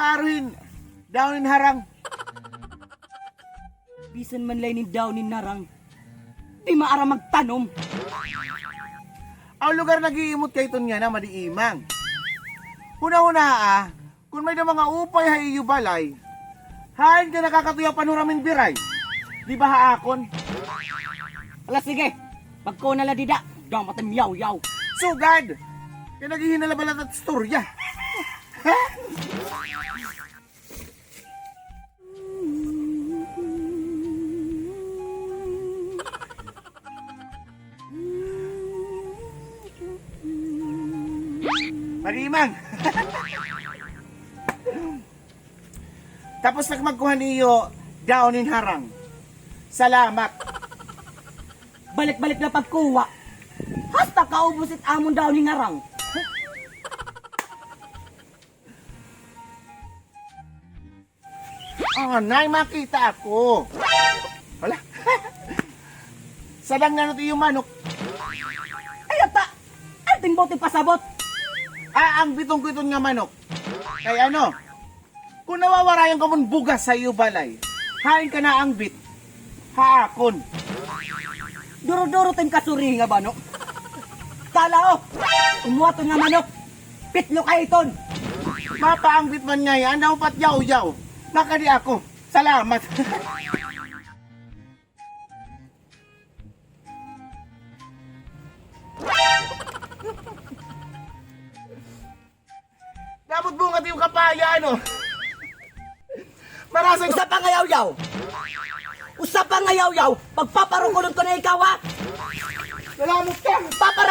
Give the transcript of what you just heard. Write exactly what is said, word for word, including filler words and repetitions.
Aruhin, dahon hin harang. Bisan man la ini dahon hin harang, di maaram magtanom. Aw lugar nag-iimot ka iton yana, Madi Imang. Hunahunaa, kun may-ada mga upay ha iyo balay, hain ka nakakatuya panhuram hin biray? Di ba ha akon? Ala, sige. Pagkuha na la dida. Daw matimyawyaw. Sugad! Kay naghihinala bala ta istorya. Madi Imang. Tapos na ak magkuha niyo dahon hin harang. Salamat. Balik-balik na pagkuha. Hasta kaubos it amon dahon hin harang. Anay, makita ako. Hala. Sadang na it iyo manok. Ay, ata! Ay, timbot ipasabot. Aangbiton ko iton nga manok. Kay ano? Kun nawawarayan ka man bugas ha iyo balay, hain ka naangbit? Ha akon. Duro-duro tin kasuri nga manok. Tala, o. Umuwaton nga manok. Pitlo ka iton. Mapaangbit man ngay-an, daw pat yawyaw. Nakadi ako. Salamat. Damo it bunga it iyo kapaya, ano? Marasa. Usa pa nga yawyaw. Usa pa nga yawyaw. Pagpaparukulon ko na ikaw, ha? Salamat ka. Papa